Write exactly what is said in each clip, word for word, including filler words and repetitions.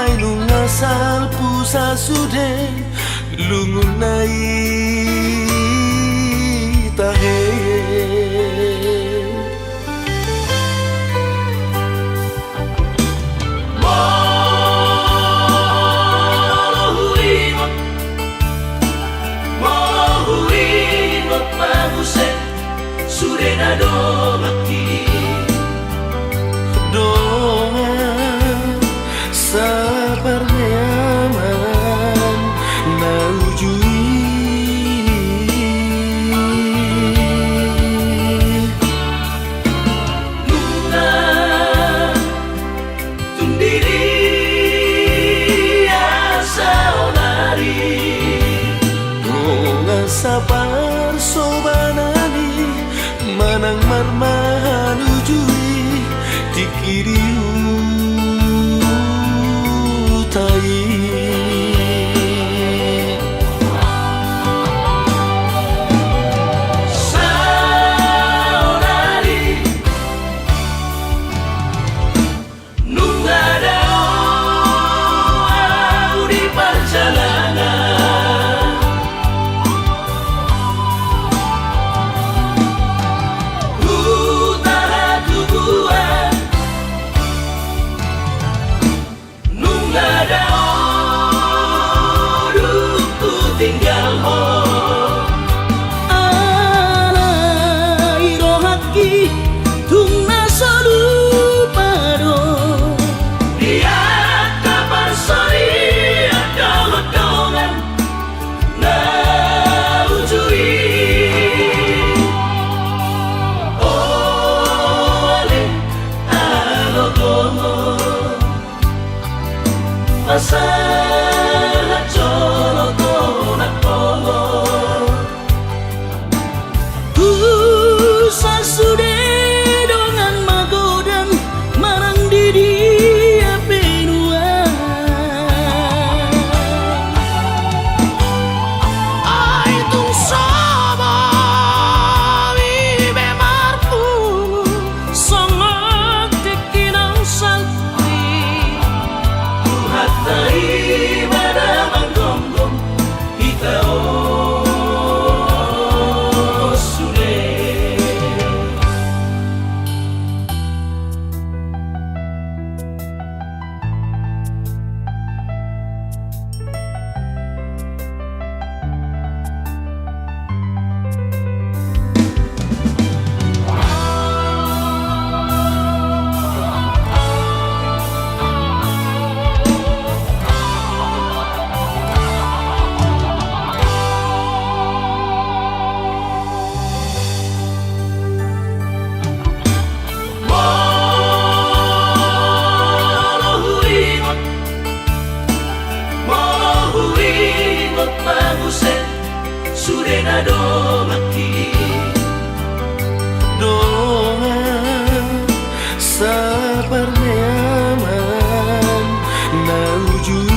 Ai nunga salpu sasude lungunna i tahe. Molo huingot, molo huingot ma muse sude na donganki. Dongan saparmeaman na uju i. Nunga tung diri saonari. Dongan saparsobanan i manang marmahan uju i tingki di huta i. Saonari nunga dao au di parjalanan. Huta hatubuan nunga dao dung hutinggal ho. Alai rohangki tung na so lupa do. Di angka parsorian dohot dongan na uju i. O ale, alo gogo, pasahat jolo tu na gogo. Husa sude dongan magodang manang di dia pe nuaeng. Ai tung so boi be marpungu songon tingki naung salpu i. Tuhanta i ma na manggomgom hita on sude. Molo huingot, molo huingot ma muse sude na donganki. Dongan saparmeaman na uju i.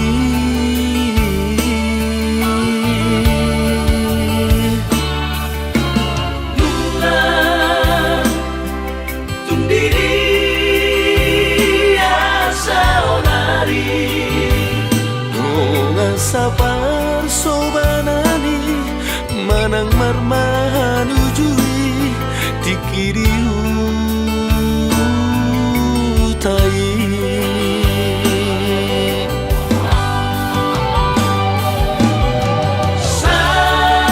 Nunga tung diri saonari. Dongan saparsobanan i manang marmahan uju i tingki di huta i.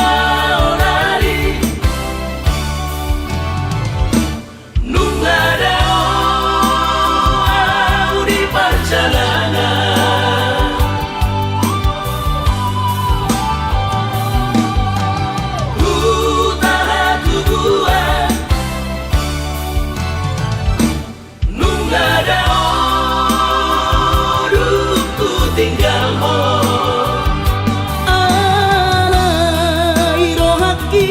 Saonari nunga dao au di parjalanan. Huta hatubuan nunga dao dung hutinggal ho. Alai rohangki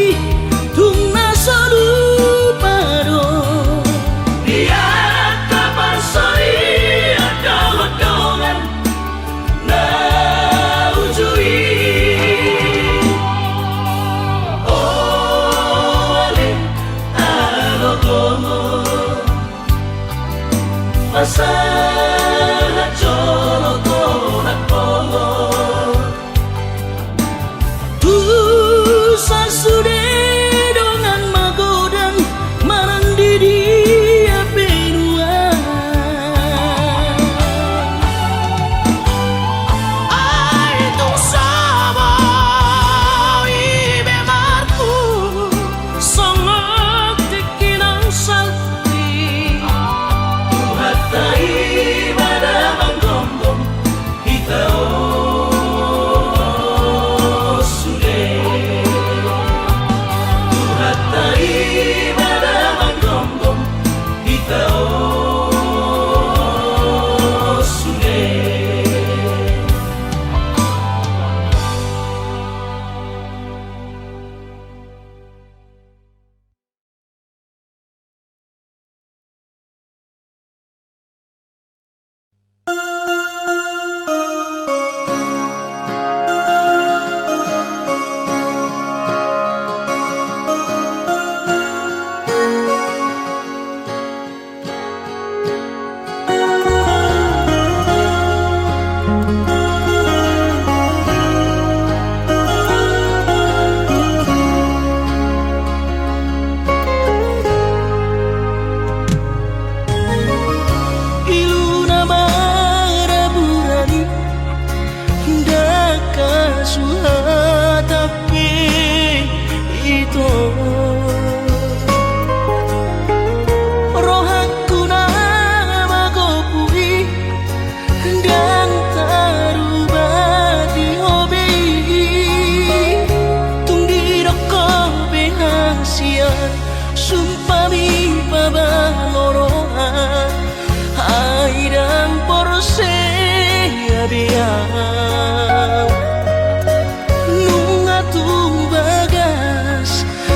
tung na so lupa do. Di angka parsorian dohot dongan na uju i. O ale, alo gogo, pasahat jolo tu Nunga tung bagas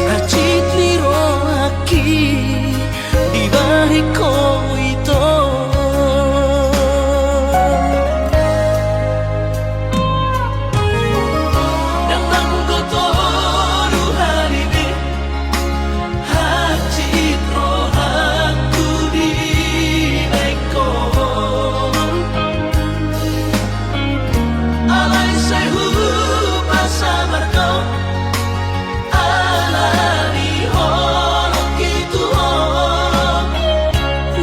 hansit ni rohangki dibahen ho ito. Ndang nanggo tolu hali be hansit rohangku dibahen ho. Alai sai hupasabar do ala ni holongki tu ho.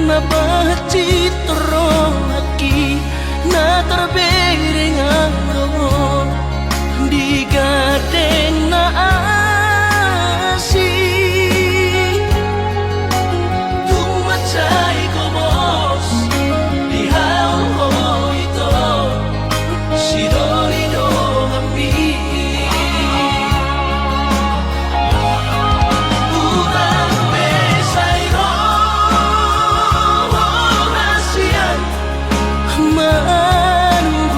Na pahansit rohangki na tarbereng anggo di gandeng na asing. Tung mansai gomos di hau ho ito sidoli donganmi. Unang be sai ro hasian manunggu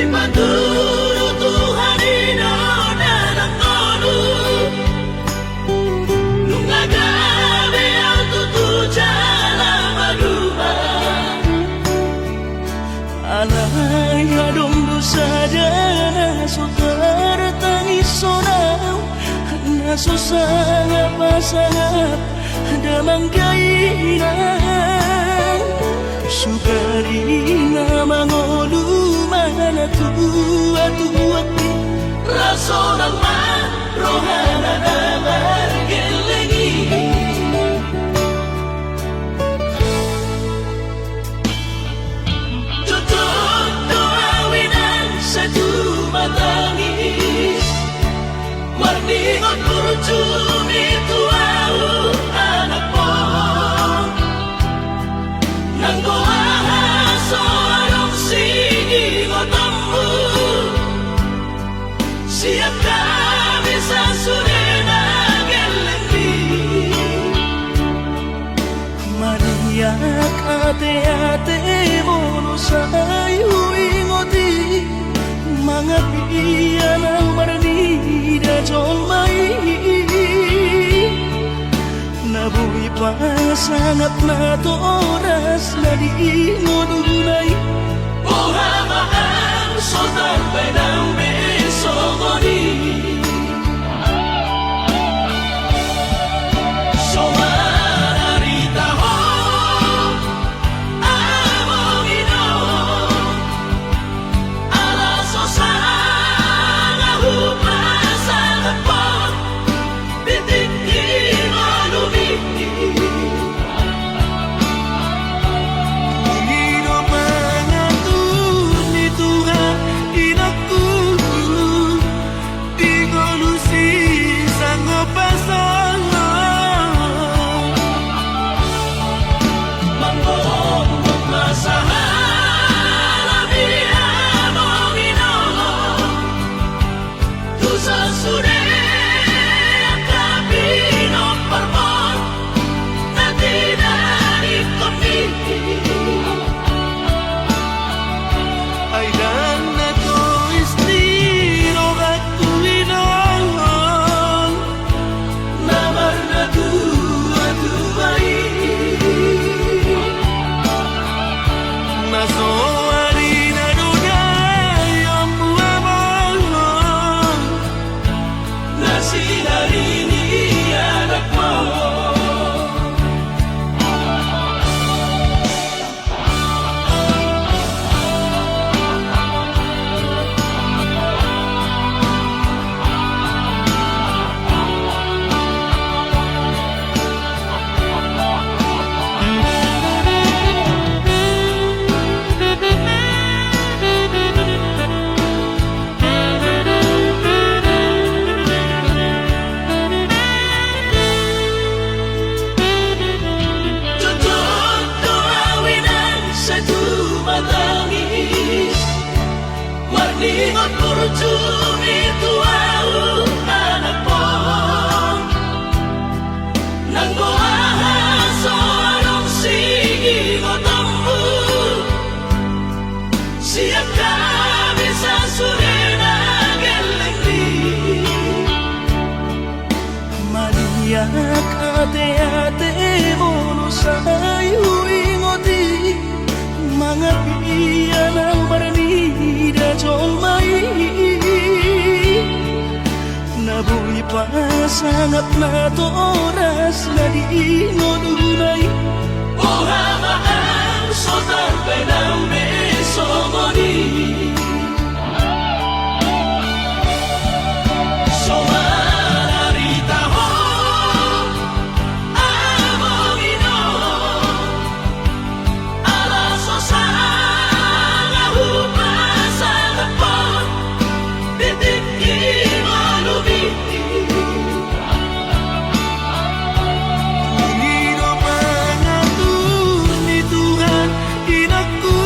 Dipatudu Tuhan i do dalan ngolu, nunga gabe au tutu jala maduma. Alai adong do sada na so tartangishon au, na so sangap pasangap damang dainang. Sugari na mangolu ma natuatuak i, las sonang ma rohana na margelleng i. Jotjot do au inang sai tumatangis, marningot burju i tu au anakmon. Nanggo aha so adong siningotonmu, sian hami sasudena gellengmi. Maniak ateate molo sai huingot i, mangapian au marnida jolma i. Na boi pasangap natoras na di ngoluna i. Boha ma au so tarbaen au be songon i. So mararita ho amang inong, ala so sanga hupasangap ho di tingki ngolumi. Dung i do mangatur ni Tuhan inangku, di ngolu sisangop pasangap. Manggombot ma sahala ni amang inong, tu sasude angka pinomparmon na tinadingkonmi. Ai ndang na tois ni rohangku inong na marnatuatua i. Na so arina do daion mu amang, na sinari ni anakmon. Jotjot do au inang sai tumatangis, marningot burju i tu au anakmon. Nanggo aha so adong siningotonmu, sian hami sasudena gellengmi. Maniak ateate molo sai huingot i, mangapian au marnida jolma i. Na boi pasangap natoras na di ngoluna i. Boha ma au so tarbaen au be songon i. So mararita ho amang inong, ala so sanga hupasangap ho di tingki ngolumi. Dung i do mangatur ni Tuhan inangku,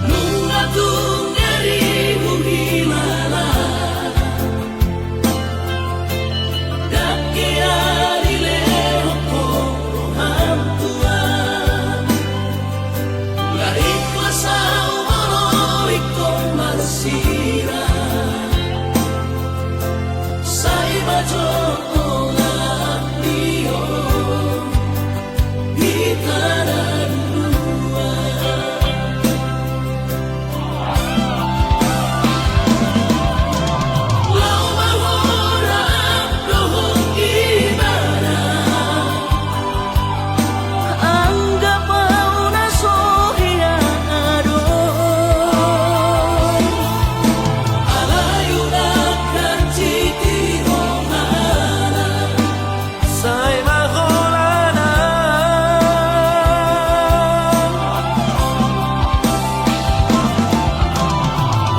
Nunga tung ngeri huhilala, dang hea dilehon ho roham Tuhan. Nga ikhlas au molo ingkon marsirang, sai ma jolo laho. Sai ma holan.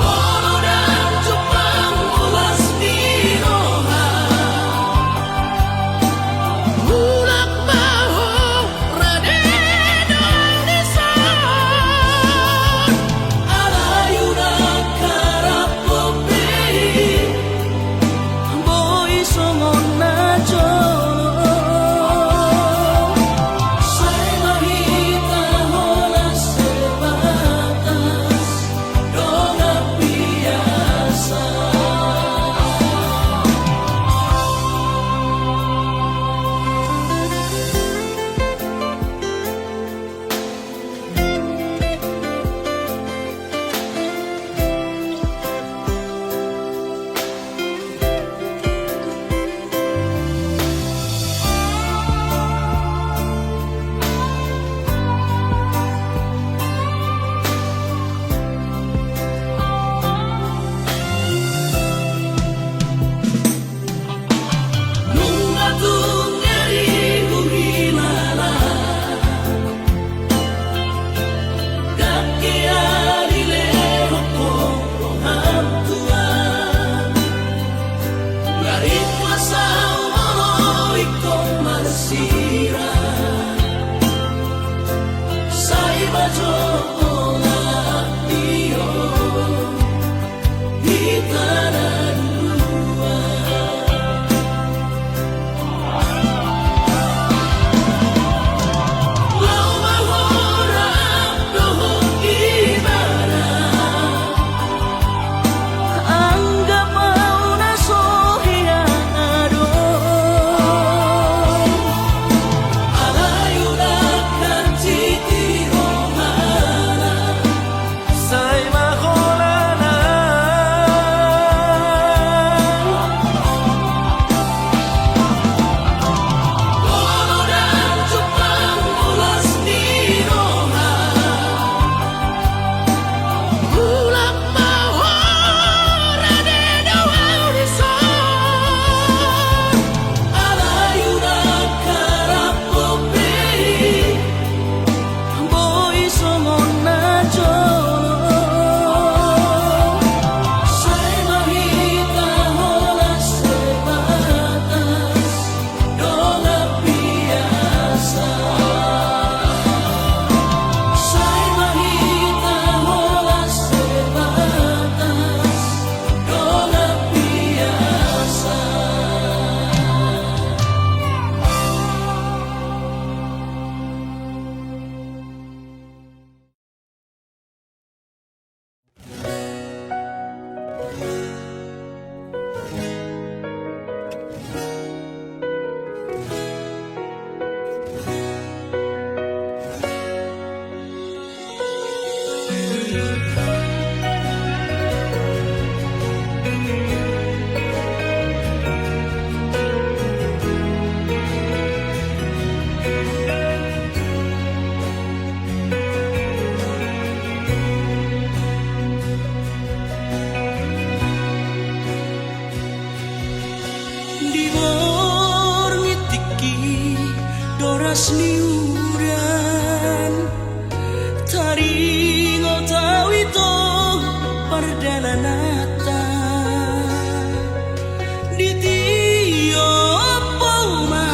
Molo dang jumpang las ni roha, mulak ma ho rade do dison. Alai unang harap ho be i, boi songon na jolo. Sai ma hita holan sebatas dongan biasa. Nunga tung ngeri huhilala, dang hea dilehon ho roham Tuhan. Nga ikhlas au molo ingkon marsirang, sai ma jolo laho. Sai ma holan. Molo dang jumpang las ni roha, mulak ma ho rade do dison. Alai unang harap ho be i, boi songon na jolo. Sai ma hita holan sebatas dongan biasa. Sai ma hita holan sebatas dongan biasa. Di borngin tingki doras ni udan, taringot au ito pardalananta. Ditiop ho ma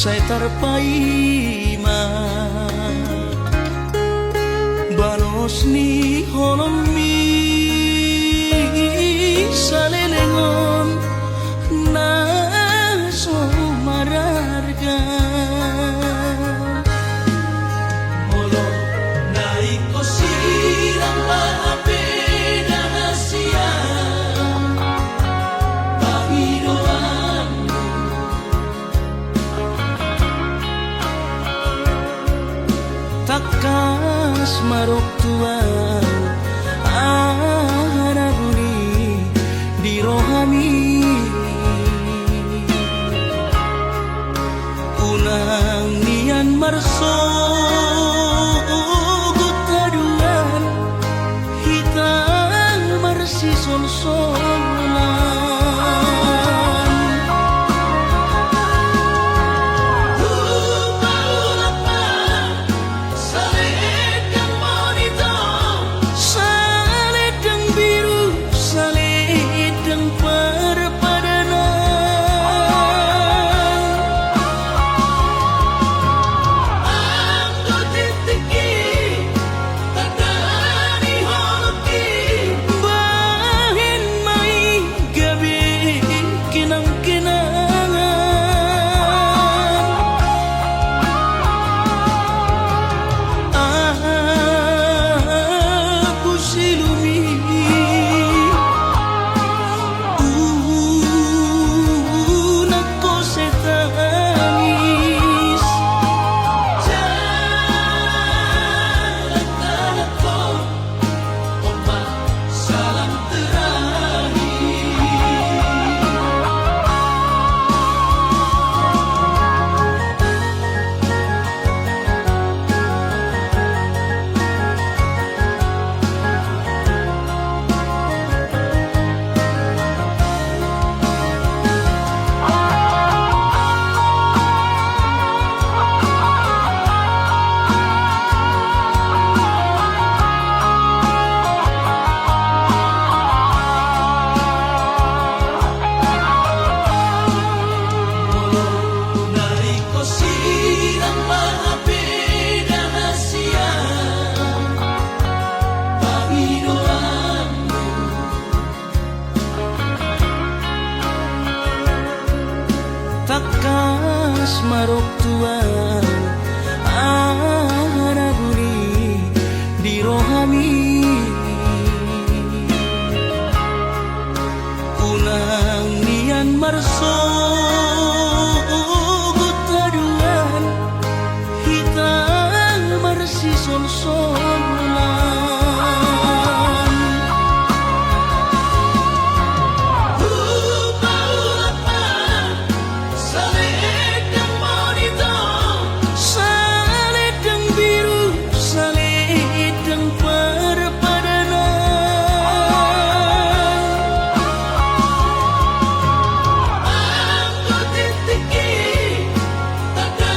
Sai tarpaima balos ni holongmi, saleleng on na so mararga. Molo na ingkon sirang ma hape na sian pangidoanmu, tangkas ma rok tu ahu aha na buni di rohami. Unang nian marsogot haduan hita marsisolsolan. Hupaulak ma salendang monitor, salendang biru, salendang parpadanan. Anggo tingtingki tanda ni holongki, bahen ma i gabe kenangkenangan. Ahu silumi, unang ho sai tangis. Jalan tangan ho. Tangkas ma rok tu ahu aha na buni di rohami. Unang nian marsogot haduan hita marsisolsolan. Hupaulak ma salendang monitor, salendang biru, salendang parpadanan. Anggo tingtingki tanda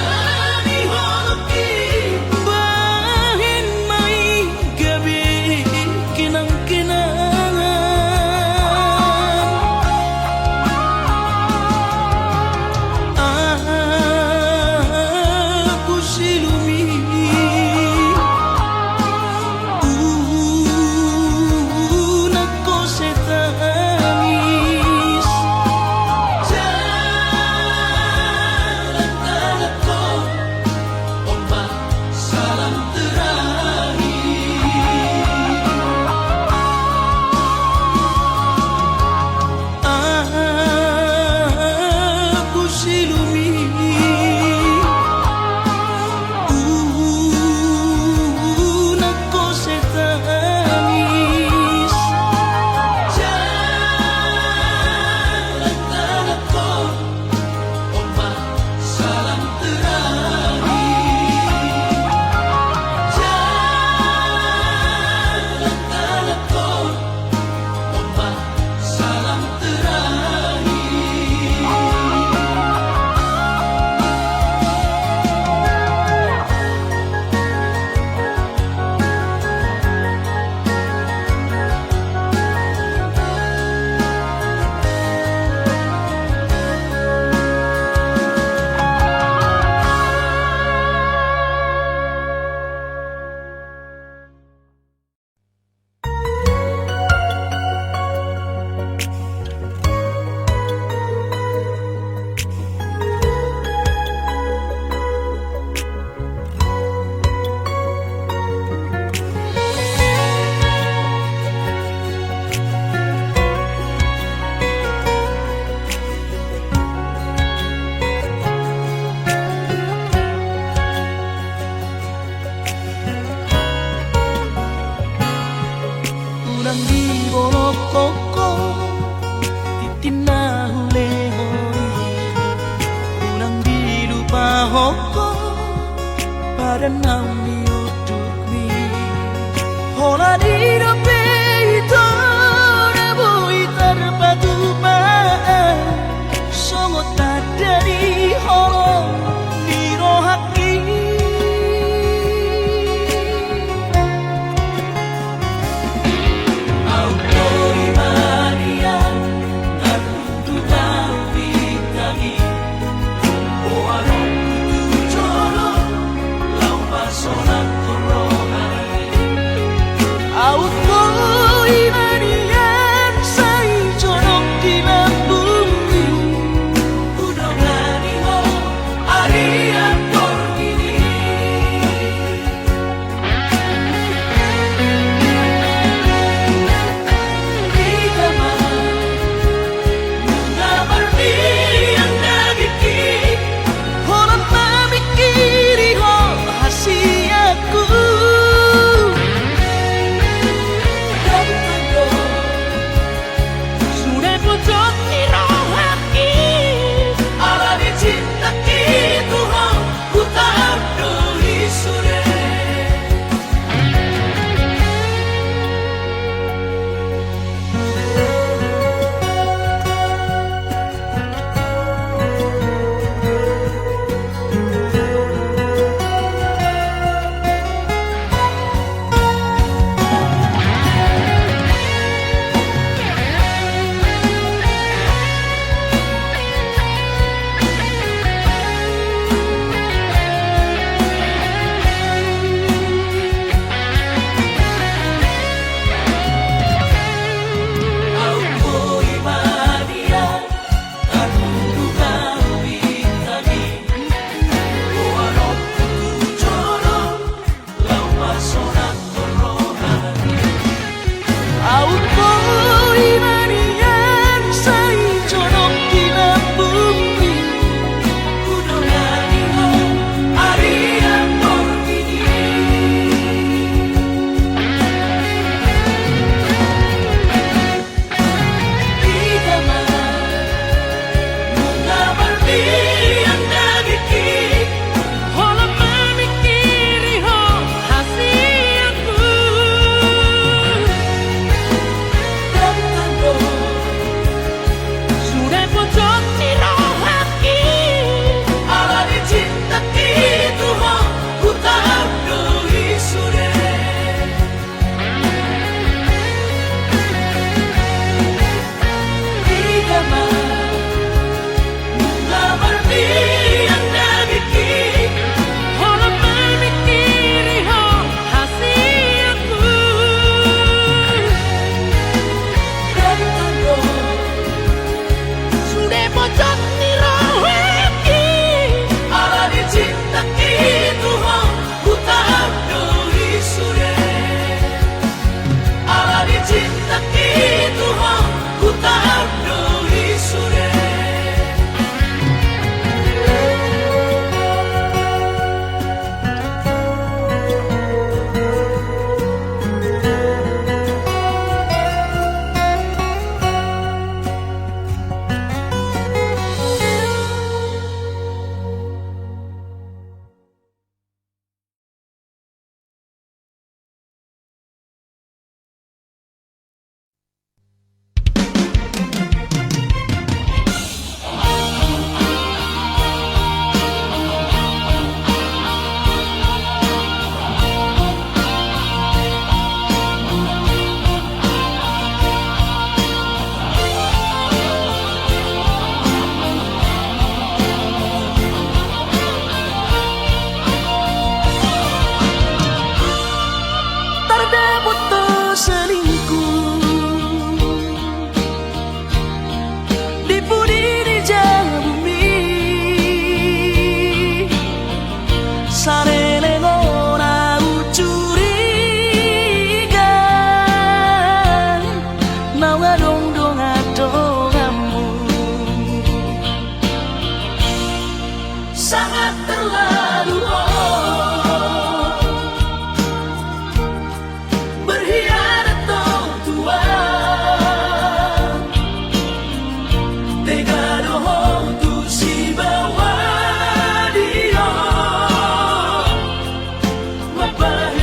ni holongki, bahen ma i gabe kenangkenangan. Ahu silumi, unang ho sai tangis. Jalan tangan ho. Ombak salam terakhir. Ahu silumi, unang ho sai tangis. Jalan tangan ho. Ombak salam terakhir. Naung di undukmi. Holan i dope ito na boi tarpatupa, songon tanda ni holong ni rohangki. Au boi ma nian, tartutup au bintang i. Boanonku tu jolo, laho paso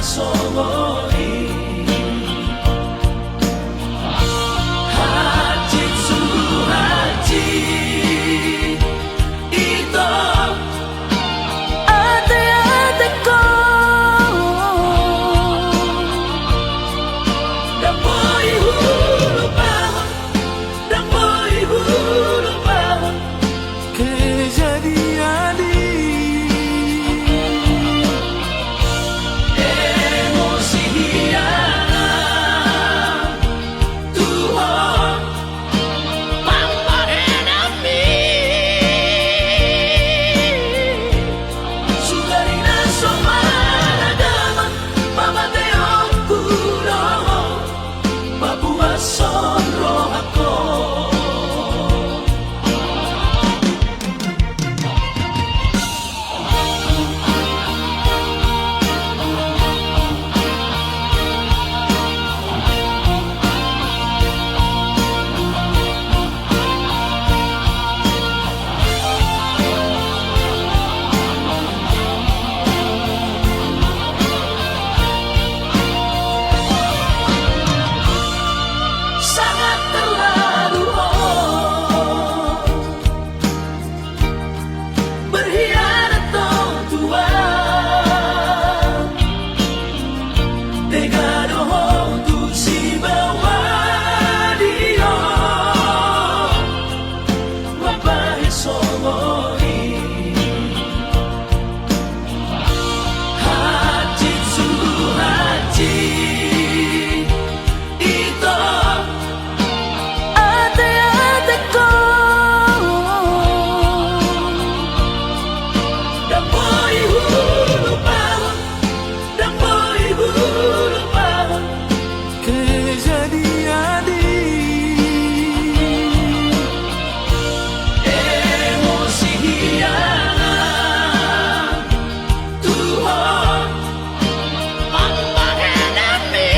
songon i. Hansit sungguh hansit ito ateateko. Ndang boi hulupahon, ndang boi hulupahon kejadian i. Emosi hian, Tuhan, pambahenanmi. Sugari na so maradaman, pamatehonku do ho, papuashon rohangko. Sangat terlalu, oh, berkhianat, oh Tuhan. Tega do ho tu sibawa dia. Mambahen songon i. Hansit sungguh hansit ito ateateko. Ndang boi hulupahon, ndang boi hulupahon kejadian i. Emosi hian, Tuhan, pambahenanmi.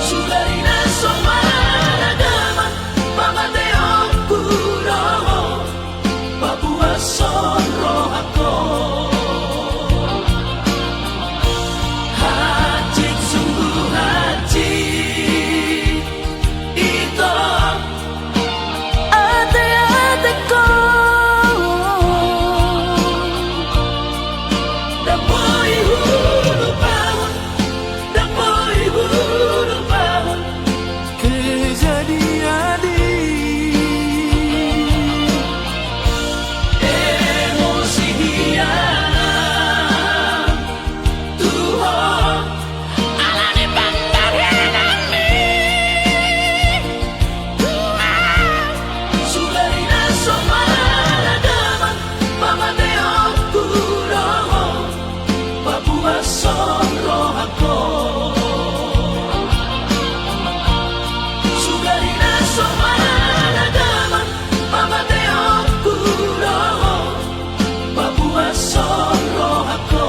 Sugari na so maradaman, pamatehonku do ho, papuashon rohangko. Hansit sungguh hansit ito ateateko. Ndang boi hulupahon, ndang boi hulupahon kejadian i. Emosi hian, Tuhan, alani pambahenanmi, Tuhan. Sugari na so maradaman, pamatehonku do ho, papuashon rohangko. Sugari na so maradaman, pamatehonku do ho, papuashon rohangko.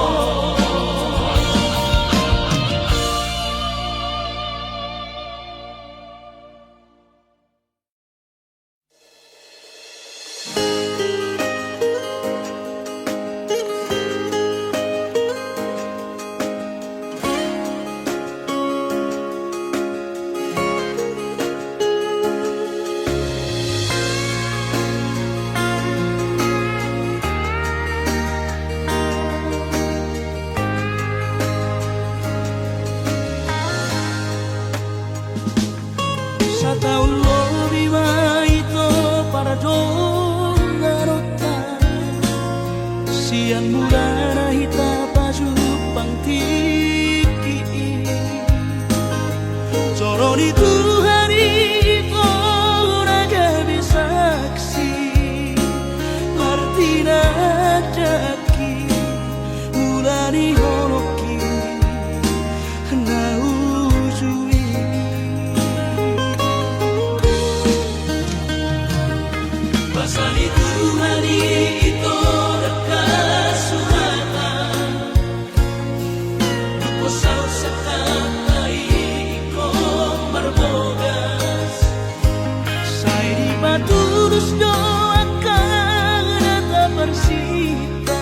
Sataon lobi ma ito pardonganonta, sian mulana hita pajumpang tingki i. Joro ni Tuhan i ito na gabe saksi, martinandahi mula ni holongki na uju i. Basa ni Tuhan i ito dangka suratan, dung saut sangkap i ingkon marbogas. Sai dipatulus do angka na taparsinta,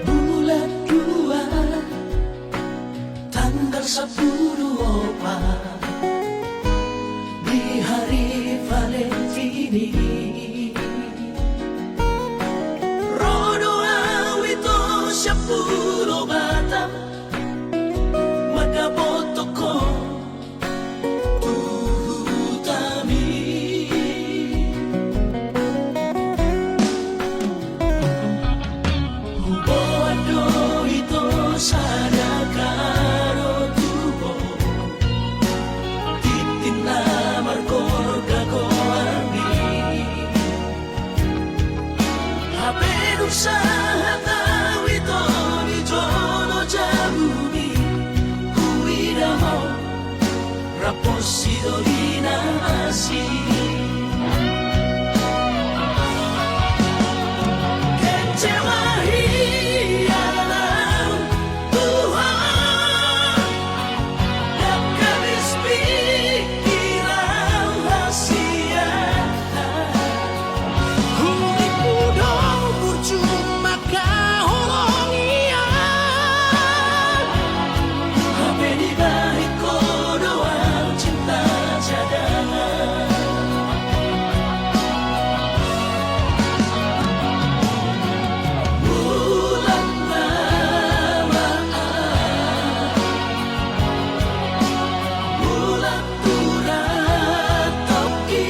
Bulan dua, tanggal sampulu opat, di hari Valentini, ro do au ito sian Pulo Batam, mandapothon ho tu hutami. Huboan do ito sada karo tu ho, tintin na margorga goarmi. Hape dung sahat au ito di jolo jabumi, huida ho rap sian doli na asing. Kecewa hian au, Tuhan, ndang habis pikir au hasian. Huripu do burju mangkaholongi au. Hape dibahen ho do au cinta cadangan. Bulan na maaf, bulan tu rap toki.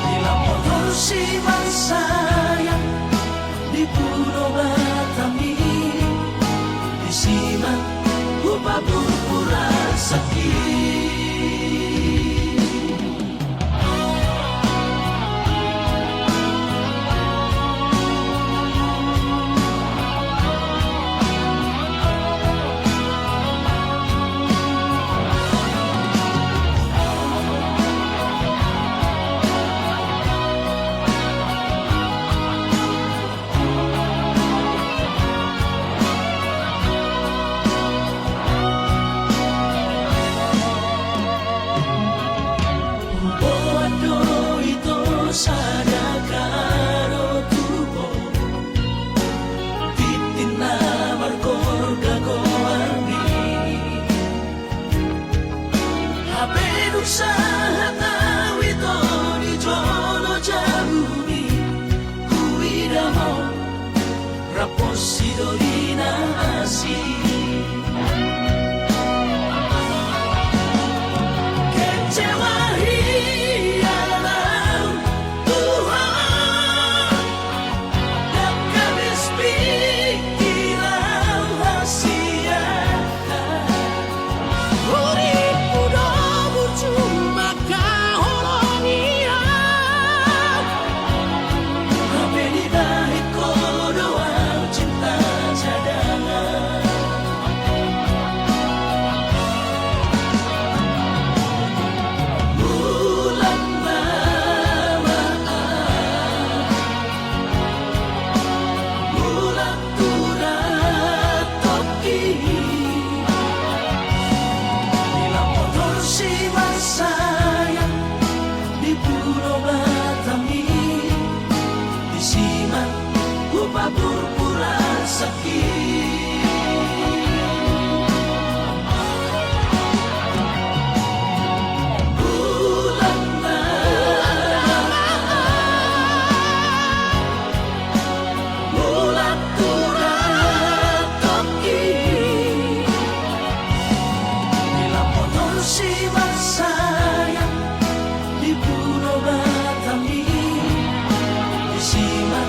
Di lapo torsi mansayang di Pulo Batam i, disi ma hupaburpura sanggi. Huboan do ito sada karo tu ho, tintin na margorga goarmi. Hape dung sahat au ito di jolo jabumi, huida ho rap sian doli na asing. Kecewa hian au, Tuhan, ndang habis pikir au hasian. Huripu do burju mangkaholongi au. Hape dibahen ho do au cinta cadangan. Bulan na maaf, bulan tu rap toki. Di lapo torsi mansayang di Pulo Batam i, disi ma hupaburpura sanggi. Bulan na maaf, bulan tu rap toki. Di lapo torsi mansayang di Pulo Batam i, disi ma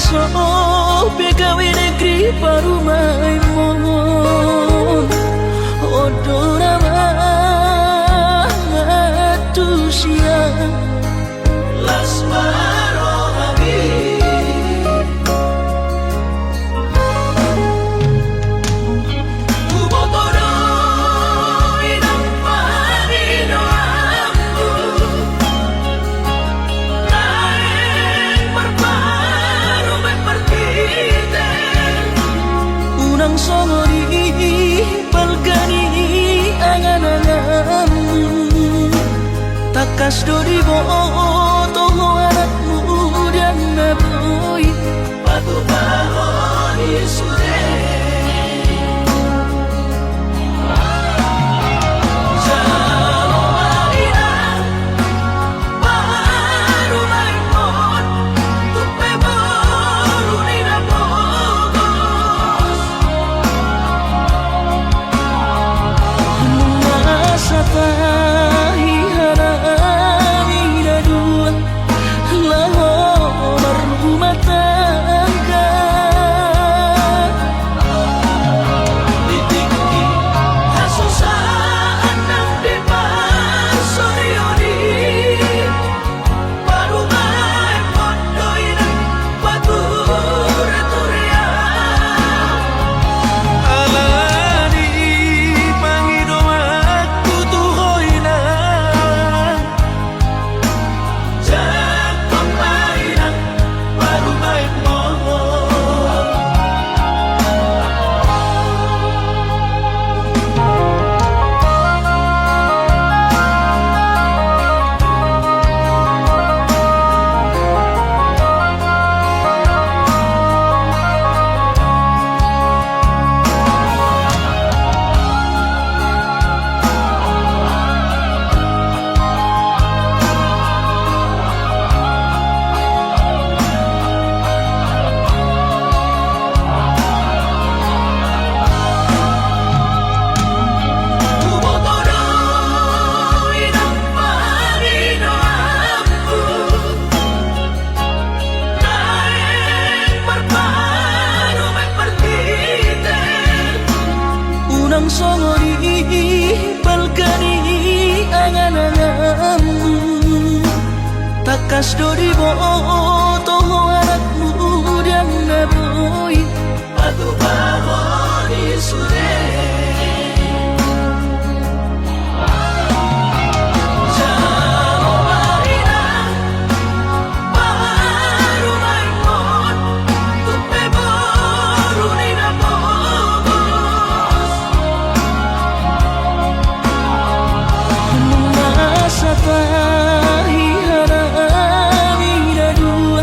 Sope gabe negeri parumaenmon, on do na mantusi ahu. Las ma rohami. Huboto do inang pangidoanmu, naeng marparumaen martitir. Unang songon i balga ni angan-anganmu. Tangkas do diboto ho anakmu dang na boi patupahon i sude. Jalo ma inang parumaenmon, tung pe boru ni na pogos. Nunga satahi hanami na dua laho marrumah tangga. Di tingki hasusaan nang diparsorion i, parumaenmon do inang pature-turean. Alani pangidoanku tu ho inang, jangkon ma inang parumaenmon. Huboto do inang pangidoanmu, naeng marparumaen martitir. Unang songon i balga ni angan-anganmu. Tangkas do diboto ho anakmu dang na boi patupahon i sude. Jalo ma inang parumaenmon, tung pe boru ni na pogos. Nunga satahi hanami na dua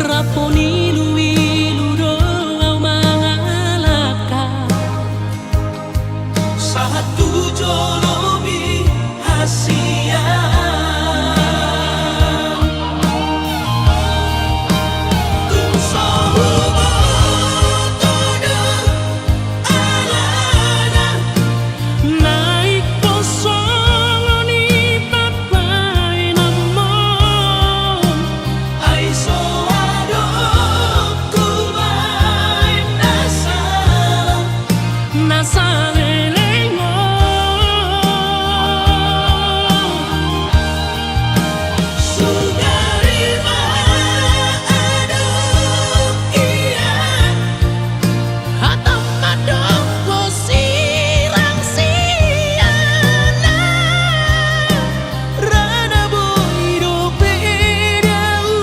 Rap on ilu-ilu do au mangalangka. Sahat tu jolomi hasian. Tung so huboto do alana. Naeng posongon i papainamon. Ai so adong hubaen na sala. Na saleleng on. Sugari ma adong ia. Hata mandok sirang siana. Ra na boi dope dao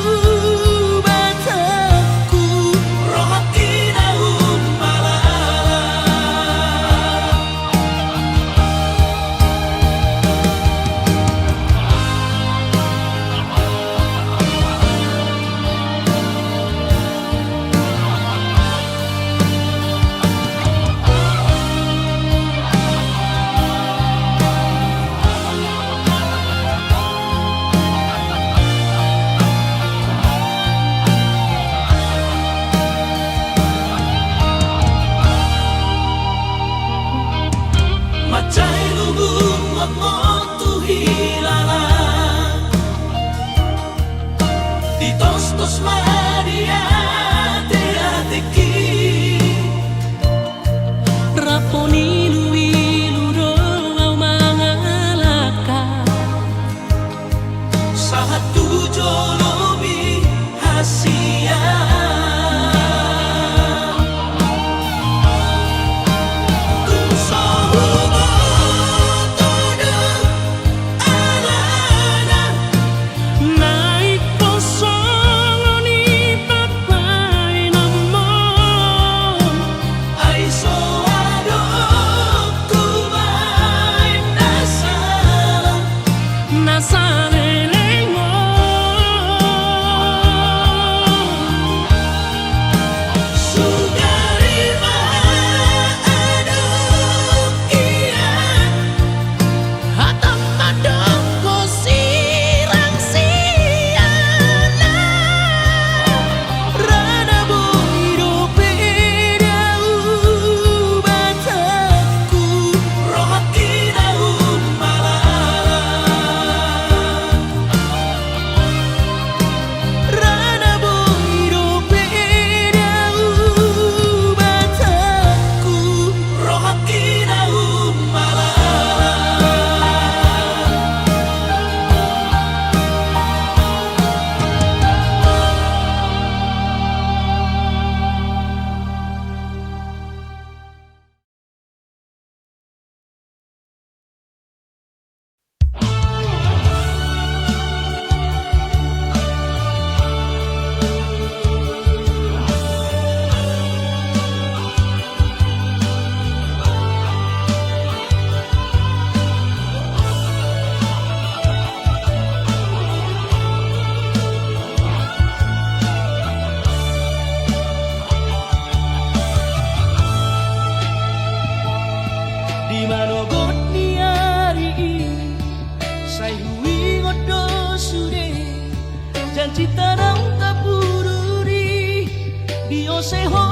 batangku. Rohangki na ummalala. Mansai luhut ma ho tu hilala. Ditostos ma di ateatengki. Rap on ilu-ilu do au mangalangka. Sahat tu jolomi hasian. Tung so huboto do alana. Naeng posongon i papainamon. Ai so adong hubaen na sala. Na saleleng on. Sugari ma adong ia. Hata mandok sirang siana. Ra na boi dope dao batangku. Rohangki na ummalala. Ra na boi dope dao batangku. Rohangki na ummalala. Di manogot ni ari i sai huingot do sude janjinta naung tapudun i. Di ose ho